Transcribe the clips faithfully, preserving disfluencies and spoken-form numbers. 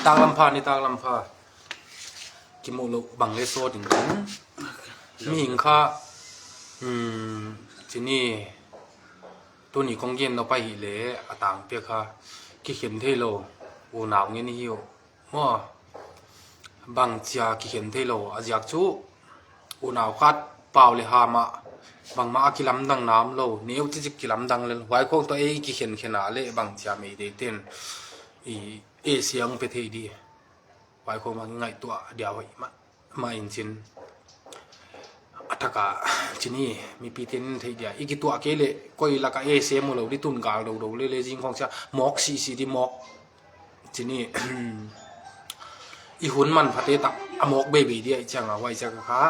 Taklam pha ni, taklam pha. Kimuh loh bang le saw ding ding. Mihing kha, hmm, cini, tuni kong gen nop ahih leh a tangpi kha kikhen thei lo unau ngen hi uh. Maw, bangcia kikhen thei lo a ziak cu unau khat pau le hamah bangmah a kilamdang nam lo, neu cicik kilamdang le huai khawng tawh ei kikhenkhen ah le bangcia meitei ten i ese hong pe thei di. Huai khawng bang i ngaihtuah dia hoih mah mah in cin a thakah cini mipi ten in theih dia i kituah kei leh koi lakah ese mu lo di, tun gal dodo le le zing khawng cia mawk sihsih di mawk. Cini i hun manphate tak a mawk beibei di a i cianga huai ciaka kha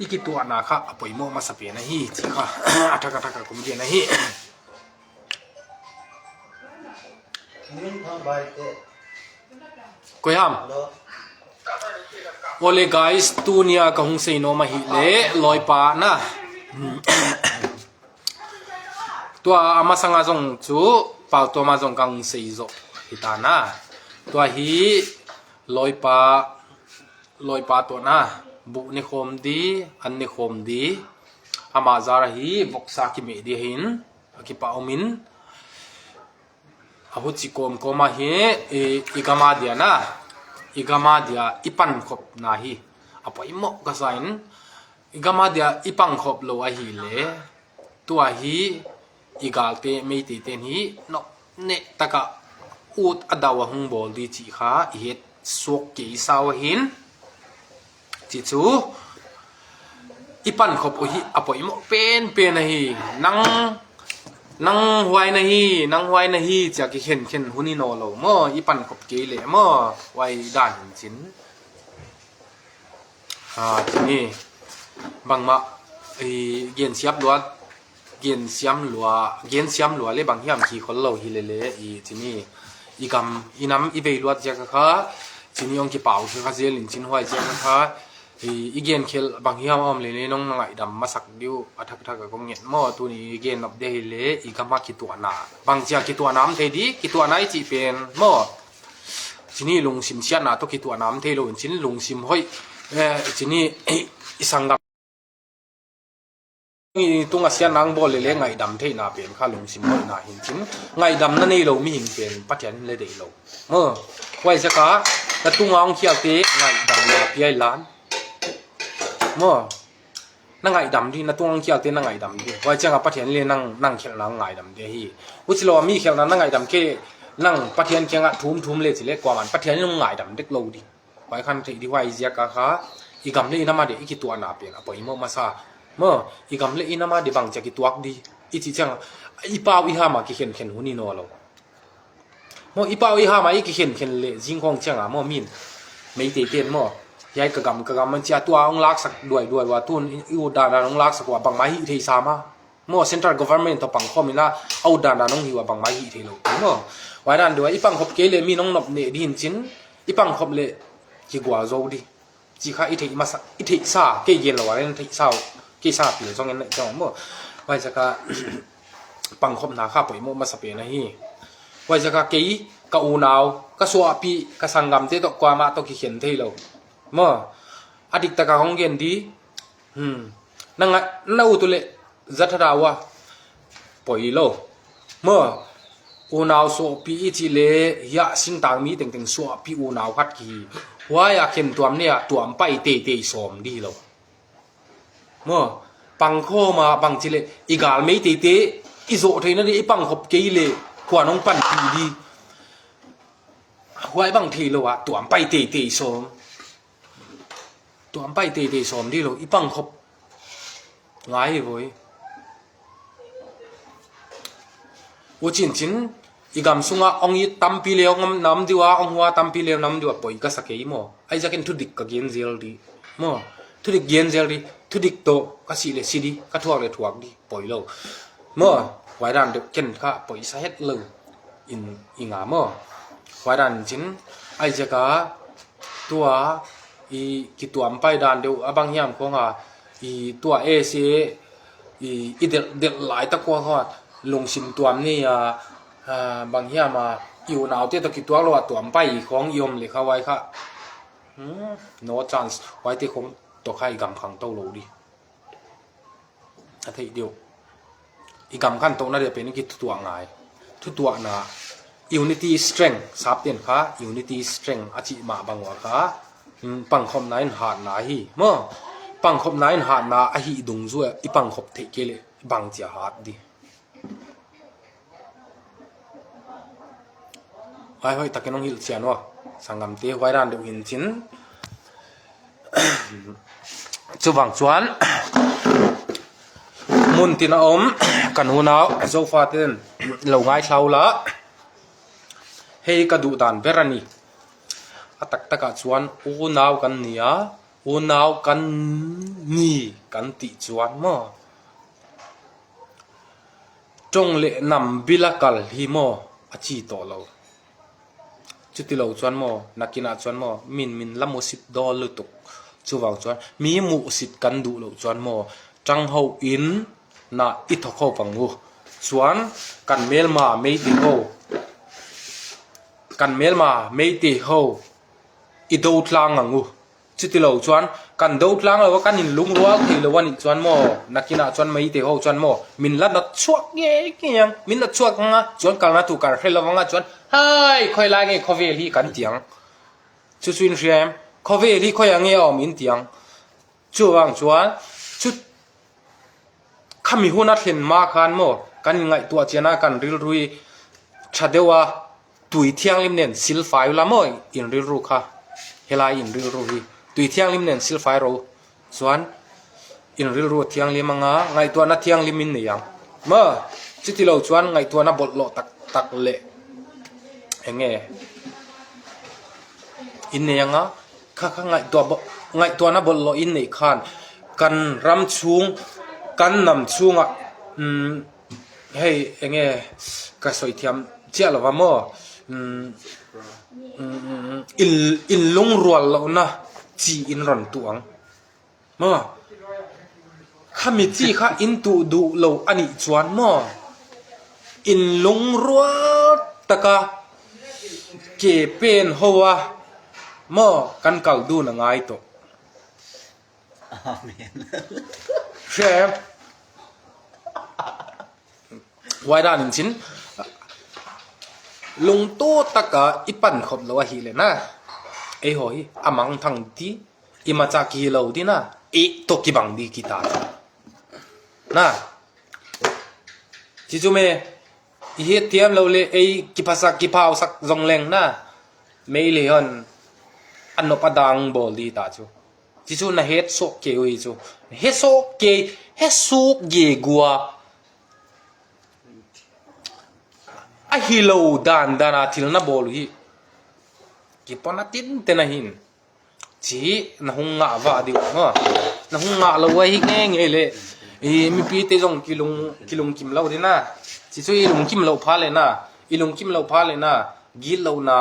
i kituahna kha a poimawh masa pen ahi ci kha a thak a thak a kum gen ahi. Koi ham? Ole guys, tunia ka hung sei nuam ahih leh lawipa na. Tua a masanga zong cu Pau Tuama zong ka hung sei zawh hi ta na. Tua hi lawipa, lawipa tuahna buh ne khawm di, an ne khawm di. Amah zara hi voksa kimeh di hin a kipah omin a huci kawmkawm ah hi i, i gama dia na, i gama dia i pankhopna hi a poimawh ka sa in, i gama dia i pankhop lo ahih leh tua hi i galte meitei ten hi nop neh takah ut a dau a hung bawl di cih kha i het suak kei sau ahin. Ci cu i pankhop uh hi a poimawh penpen ahi. Nang, nang huai na hi, nang huai na hi cia kikhenkhen hun i naw lo maw, i pankhop kei leh maw, huai dan hin cin. Ha, cini bangmah i gensiap luat, gensiam lua, gensiam lua le bang hiam khi khol lo hi lele i cini i gam i nam i vei luat ziaka kha cini hong kipau khi kha zel in cin huai ziaka kha i, i genkhelh bang hiam a om lele nong na ngaihdam masak diu a thakthak a kong nget maw, tuni i gen nop dia hi le i gam a kituahna bang cia kituahna om thei di, kituahna i cih pen maw. Cini lungsim siatna tawh kituahna om thei lo in cin lungsim hoih, eh, cini i sanggam i tungah siatna ang bawl lele ngaihdam theihna pen kha lungsim hoihna hin cin ngaihdam na nei lo mihing pen Pathian in le deih lo. Maw, huai zaka na tunga hong khialte ngaihdamna piai lan. Maw, na ngaihdam di, na tunga hong khialte na ngaihdam di. Huai cianga Pathian le nang, nang khelhna hong ngaihdam di hi. Huci lo a mi khelhna na ngaihdam kei nang Pathian kiangah thumthum le cile kuaman Pathian in hong ngaihdam dek lo di. Huai khan theih di huai ziaka kha i gam le i nam a dia i kituahna pen a poimawh masa. Maw, i gam le i nam a dia bangcia kituak di i cih cianga i pau i hama kikhenkhen hun i naw lo. Maw, i pau i hama i kikhenkhen le zingkhawng cianga maw min meitei ten maw hiai ka gam ka gam man cia tua hong laksak duaiduai ua tun i ut dandan hong laksak ua bangmah hih thei sa ma. Maw, central government tawh pangkhawm ina a ut dandan hong hi ua bangmah hih thei lo. Maw, huai dan dua i pangkhop kei le min hong nop neh di hin cin i pangkhop le kigual zo di. Ci kha i theih masa, i theihsa, kei gen lo a len theihsa uh, kei sa pil zong en naih ciang maw. Huai zaka pangkhopna kha poimawh masa pen ahi. Huai zaka kei ka unau ka suahpih ka sanggamte tawh kuamah tawh kikhen thei lo. Maw, a diktaka hong gen di. Hmm. Na ngah, na ut uh leh zathada ua poi lo. Maw, unau suahpih i cih le hiah singtang mi tengteng suahpih unau khat kihi. Huai a khen tuam ne a tuam pai teitei sawm di lo. Maw, pangkhawm a bang cih le i galmei teitei i zawh theihna di i pangkhop kei le khuan hong panpih di. Huai bang thei lo a tuam pai teitei sawm. Tuam pai teitei sawm di lo i pangkhop ngai hi voi. U cincin i gam sungah hong it tampi le hong nam diu a hong hua tampi le nam diu a poi ka sa kei maw. Ai zakin thudik ka gen zel di maw. Thudik gen zel di. Thudik tawh ka sih le si di ka thuak le thuak di poi lo. Maw, huai dan deuh ken kha poisa het lo in i nga maw. Huai dan cin ai zaka tua i kituam pai dan deuh a bang hiam khong a i tua ese i, i delh, delh lai tak khong a lungsim tuam ni a Ah, bang hiam a, i unaute tawh kituak lo a tuam pai i khawng i om le kha huai kha. Hmm, no chance. Huaite khawng tawh kha i gam khangto lo di. A theih deuh. I gam khangtohna dia pen i kithutuah ngai. Thutuahna, unity strength, sapten kha unity strength a cih mah bang ua kha, hmm, pangkhopna in hatna hi. Maw, pangkhopna in hatna ahi dungzui a i pangkhop theih kei leh bang cia hat di. Huai hoih takin hong hilhcian ua, sanggamte, huai dan deuh hi in cin. Cuvang chuan mun tin a om kan unau Zofa ten lo ngaithla ula, hei ka duh dan ber a ni. A taktakah chuan unau kan ni a, unau kan ni kan tih chuan maw, ṭawng leh nam bila kal hi maw a chi tawh lo. Chuti lo chuan maw, nakinah chuan maw, min, min la musit dawl lutuk. Chuvang chuan mi musit kan duh loh chuan maw, ṭang ho in na i thawk ho pang u. Chuan kan melma Meitei ho, kan melma Meitei ho i do tlang ang u. Chuti lo chuan kan do tlang lo a, kan inlungrual thei lo a nih chuan maw, nakinah chuan Meitei ho chuan maw, min la nat chhuak ngei ngei ang, min nat chhuak ang a, chuan kalna thu kan hre lo ang a, chuan hai, khawi lai nge khawvel hi kan ti ang. Chu chu in hria em? Khawvel hi khawi ang nge a awm in ti ang. Chuvang chuan chu khami hun a thlen ma khan maw, kan inngaihtuah chian a, kan rilru hi ṭha deuh a, tui thianghlim nen silfai ula maw, inrilru kha. Helai inrilru hi tui thianghlim nen silfai ro. Chuan inrilru thianghlim ang a, ngaihtuahna thianghlim in nei ang. Maw, chuti lo chuan ngaihtuahna bawlhhlawh tak tak leh eng nge in nei ang a, kha, kha ngaihtuah bawlh-, ngaihtuahna bawlhhlawh in neih khan kan ram chhung, kan nam chhungah, um, hei, eng nge, ka sawi thiam chiah lo va maw? Um, um, um, in, inlungrual lohna chi in rawn tuh ang. Maw? Khami chi kha in tuh duh lo a nih chuan maw, inlungrual taka ke pen ho a maw, kan kal dun a ngai tawh. Amen. Hre em? Huai dan in chin, lungtu taka i pan khop lo ahih leh na, eihaw hi a mangthang di, i macha kihi lo di na, i tawh kibang di kita na. Chi chu me, i hiathiam lo leh ei kiphasak kiphausak zong leng na, mei lei hon a nop a dang bawl di ta chu. Chi chu na het sawh kei uh hi chu. He sawh kei, he suk ge gua. A hi lo dan dana thil na bawl uh hi. Kipona tinten a hin. Chi na hung ngah vah deuh maw? Na hung ngah lo uh hi ngei ngei leh. I mipite zong kilung, kilungkim lo di na. Chi chu i lungkim loh pha leh na. I lungkim loh pha leh na. Git lohna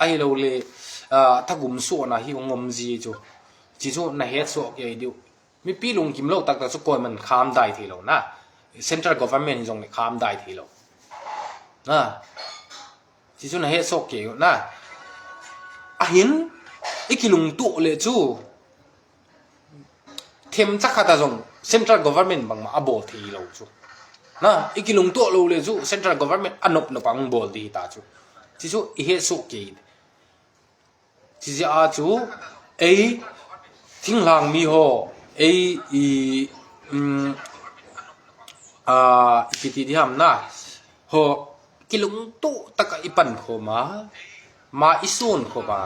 ahi lo leh, ah, thagum suahna hi hong om zi chu. Chi chu na het suah kei deuh. Mipi lungkim lo taktak chu kuaman kham dai thei lo na. Central government hi zong leh kham dai thei lo na. Chi chu na het suah kei uh na. Ahin, i kilungtuah leh chu themcha khat a zong central government bangmah a bawl thei lo chu. Na, i kilungtuah lo leh chu central government a nop nop ang bawl di ta chu. Chi chu i het suah kei. Chi zia a chu ei thinghlang mi haw, ei i, um, a, i piti di ham na. Haw, kilungtuah taka i pan khawm a, ma i suan khawm a,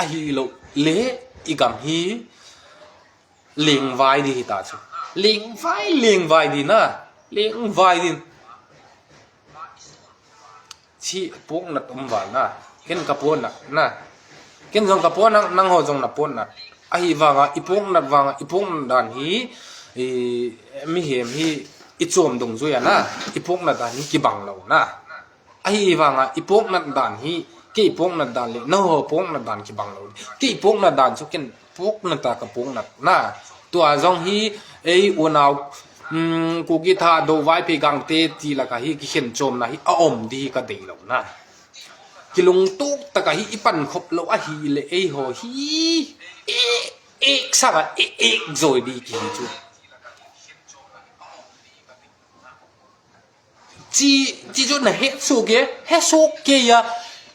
ahi lo leh i gam hi lengvai di hi ta chu. Lengvai, lengvai di na, lengvai di. Chi puaknat om val na, ken ka puaknat na. Ken zong ka puaknat, nang haw zong na puaknat. Ahi vanga i puaknat vanga, i puaknat dan hi, i, mihem hi i chuam dungzui a na, i puaknat dan hi kibang lo na. Ahi vanga i puaknat dan hi, kei i puaknat dan leh nang haw puaknat dan kibang lo. Kei i puaknat dan chu ken puaknat a ka puaknat na. Tua zong hi ei unau Kuki Thado Vaiphei Gangte ci lakah hi kikhen cawmna hi a om dih hi ka deih lo na. Kilungtuk takah hi i pankhop lo ahih leh ei haw hi ek ek sangah ek ek zawi dih kihi cu. Ci, ci cu na heh suk e, heh suk kei a,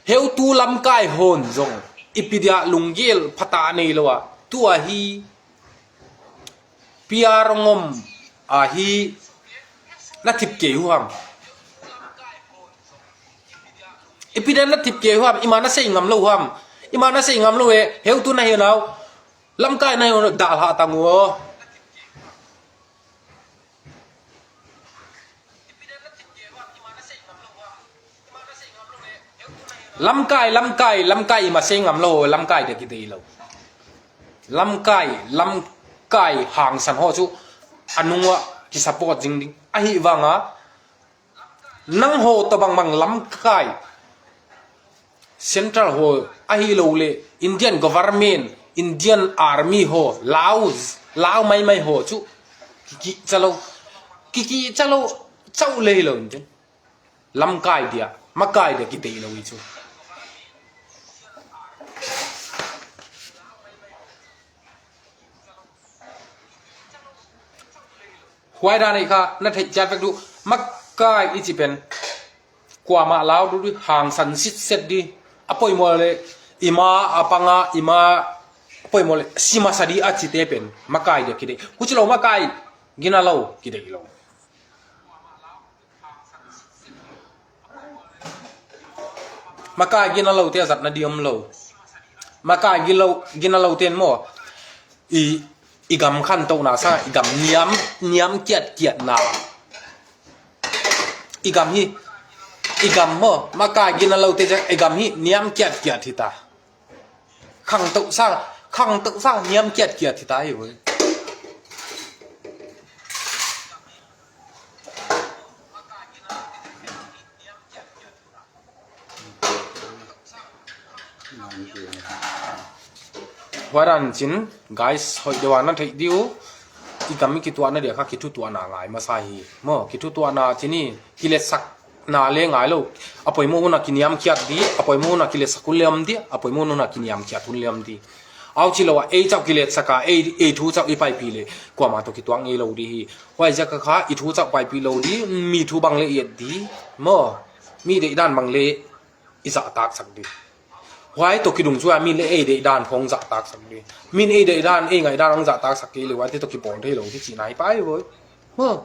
heutu lamkai hawn zong i pidiah lunggel phatah nei lo a, tua hi piarongom ahi na thip kei huam. I pidiah na thip kei huam, ima na sei ngam lo huam, ima na sei ngam lo e, heutu na heh nau, lamkai na heh nau, dalhah tang uh. Lamkai, lamkai, lamkai ima sei ngam lo, lamkai dia kidei lo. Lamkai, lamkai hangsan haw cu a nungah kisupport zing ding. Ahi vanga nang haw tawh bangbang lamkai Central haw ahi lo le Indian government, Indian army haw, Laos, Lao maimai haw cu kikihca lo, kikihca lo, cauh le hi lo in tin. Lamkai dia, makai dia kidei lo hi cu. Huai dan ei kha na theih ciat vek duh, makai i ci pen kuamah lau duh dih, hangsan sitset dih, a poimawh le ima a panga ima a poimawh le si masa dih a cite pen makai dia kidei. Huci lo makai gina lo kidei lo. Makai gina lote a zatna dih om lo. Makai gina lo, gina lote in maw i, i gam khantohna sangah i gam niam, niam kiatkiatna. I gam hi, i gam maw makai gina lote ciang i gam hi niam kiatkiat hita. Khangtoh sang, khangtoh sang niam kiatkiat hita hi voi. Huai dan cin guys, hoih deuh a na theih dih uh. I gam i kituahna dia kha kithutuahna ngai masa hi maw. Kithutuahna cin i kiletsakna le ngai lo. A poimawh hunah kiniamkhiat dih, a poimawh hunah kiletsak hun le om dih, a poimawh hunah kiniamkhiat hun le om dih. Au ci lo ah ei cauh kiletsaka ei, ei thu cauh i paipih le kuamah tawh kituak ngei lo dih hi. Huai ziaka kha i thu cauh paipih lo dih, mi thu bang le i et dih maw, mi deihdan bang le i zahtaksak dih. Huai tawh kidung cu a min le ei deihdan khong zahtaksak dih. Min ei deihdan, ei ngaihdan hong zahtaksak kei le huaite tawh kipawl thei lo hi cihna hi pai voi maw.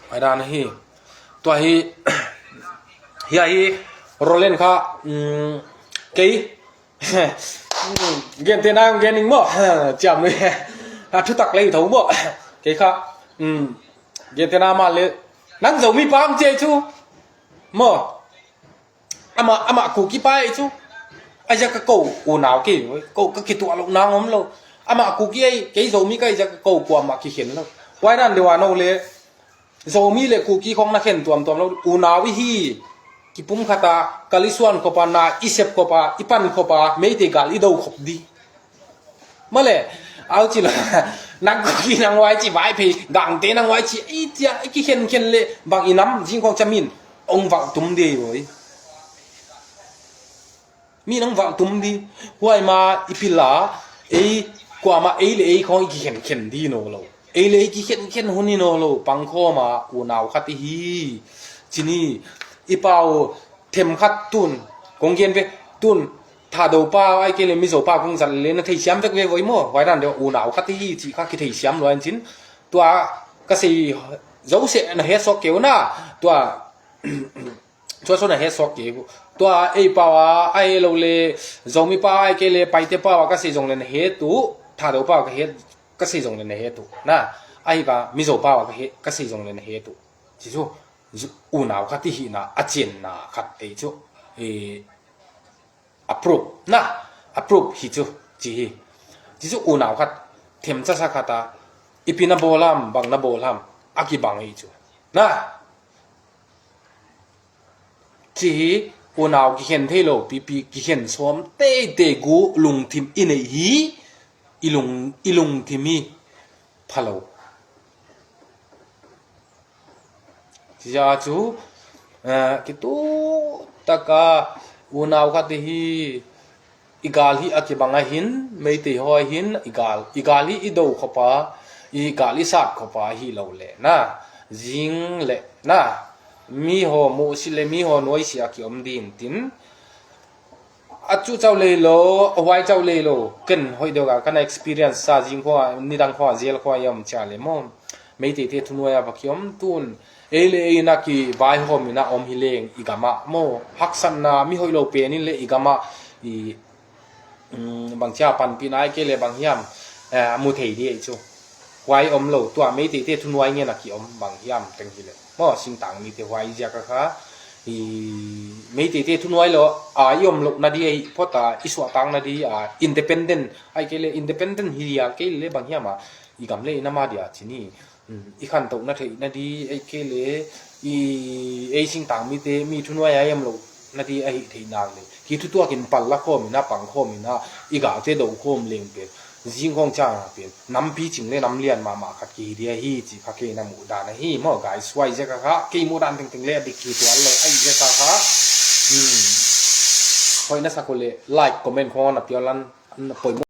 Huai dan hi. Tua hi, hi ahi Roland kha, um, kei gente nang gening maw. Ciam lui a thutak lei tho maw. Kei kha, um, gente na ma le nang Zomi pam cia cu maw. Amah, amah Kuki pa ei cu a ziaka ko unau kei, ko ka kituah loh nang om lo. Amah Kuki ei, kei Zomi ka ei ziaka ko kuamah kikhen lo. Huai dan deuh a no le Zomi le Kuki khong na khen tuamtuam lo. Unau i hi, kipumkhat a kal i suan khop a, na i sep khop a, i pan khop a, Meitei gal i do khop dih. Male, au ci lo, nang Kuki nang huai ci, Vaiphei Gangte nang huai ci, i cia i kikhenkhen le bang i nam zing khong cia min hong valh tum dih voi. Min hong valh tum dih. Huai ma i pil a, ei kuamah ei le ei khong i kikhenkhen dih nawn lo. Ei le ei kikhenkhen hun hi nawn lo, pangkhawm a unau khat i hi. Cin i, i pau themkhat tun kong gen ve, tun Thado pau ai kei le Mizo pau kong zat le na theisiam vek ve voi maw. Huai dan deuh unau khat i hi cih kha kitheisiam lua in cin. Tua ka sei zo seh na het suak kei uh na. Tua, tua so na het suak kei uh. Tua ei pau a, ai lo le Zomi pau ai kei le Paite pau a ka sei zong le na het uh. Thado pau a ka het, ka sei zong le na het uh. Na, ahi ka Mizo pau a ka het, ka sei zong le na het uh. Ci cu, zu-, unau khat i hihna a cianna khat ei cu, eh, a proof na, a proof hi cu, ci hi. Ci cu unau khat, themcasa khat a, i pi na bawl ham, bang na bawl ham, a kibang hi cu. Na, ci hi, unau kikhen thei lo, pipi kikhen sawm teitei gu lungthim i neih hi. i lung, i lungthim hi pha lo. Cia cu, eh, kitutaka unau khat hi, i gal hi a kibang ahin, Meitei hawi hin i gal, i gal hi i do khawpa, i gal i sat khawpa hi lo le na, zing le na, mi haw muhsi le mi haw nuaisi a kiom din tin, a cu cau lei lo, a huai cau lei lo, ken hoih deuh a kan experience sa zing khua, nidang khua, zel khua i om cia le maw. Meiteite thunuai a va kiom tun, ei le ei na kivaihawm ina om hi leng i gamah maw. Haksatna mi hoih lo penin le i gamah i, um, bangcia panpihna ai kei le bang hiam, eh, mu thei di ei cu. Huai om lo, tua Meiteite thunuai ngen a kiom bang hiam teng hi le. Maw, singtang mite huai ziak a kha, i Meiteite thunuai lo a i om lo na di ei, phota i suahtak na di a independent, ai kei le independent hi dia kei le bang hiam a, i gam le i nam a dia cini, um, i khantoh na theih na di ei kei le, i ei singtang mite mi thunuai a i om lo na di ahi theih nak le. Kithutuak in pal la khawm ina, pang khawm ina, i galte do khawm leng pen, zing khawng ciang a pen, nampi cing le nam lian mahmah khat kihi dia hi ci kha kei na muh dan ahi maw, guys. Huai ziak a kha, kei muh dan tengteng le a dik hi tuan lo, ai ziak a kha. Hmm. Hoih na sak uh le, like, comment khawng na piau lan, na poimawh